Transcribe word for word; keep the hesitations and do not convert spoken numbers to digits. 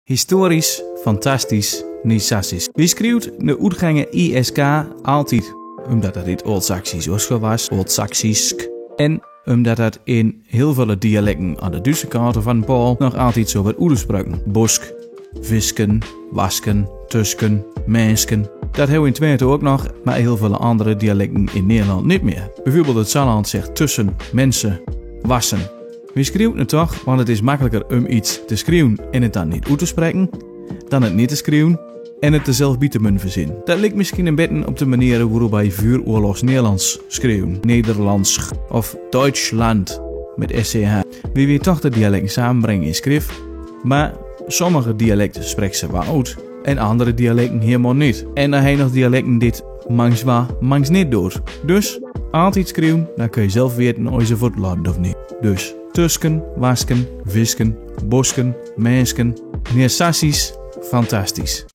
Historisch, fantastisch, Neesassisch. Wi skriewt de oetgenge I S K altied, umdat dat in 't Oldsaksisch ok zo was, Oldsaksisk, en umdat dat in hiel vele dialekten an de Dútse kante van 't paal noch altied zo wurdt oetsprukken. Bosk, visken, wasken, tusken, minsken. Dat hawwe wi in Twente ok noch, mar hiel vele andere dialekten in Nederland nit mear. Bievuurbeeld 't Saarland zegt tussen, mensen, wassen. Wi skriewt 't toch, want 't is makliker um iets te skriewen en 't dan nit oet te sprekken, dan 't nit te skriewen en 't der zelf bie te munnen verzinnen. Dat likt misschien een beten op de manier woerop wi vuuroorlogs Nederlands schreven, Nederlands of Duitsland met S C H. Wi wie toch de dialekten samenbrengen in schrift, maar sommige dialekten sprekt ze wel oet en andere dialekten helemaal niet. En dan hei nog dialekten dit mangs wa, mangs niet doet. Dus, altijd schreeuwen, dan kun je zelf weten of je ze voetladen of niet. Dus, tusken, wasken, visken, bosken, minsken, Neesassisch, fantastisch.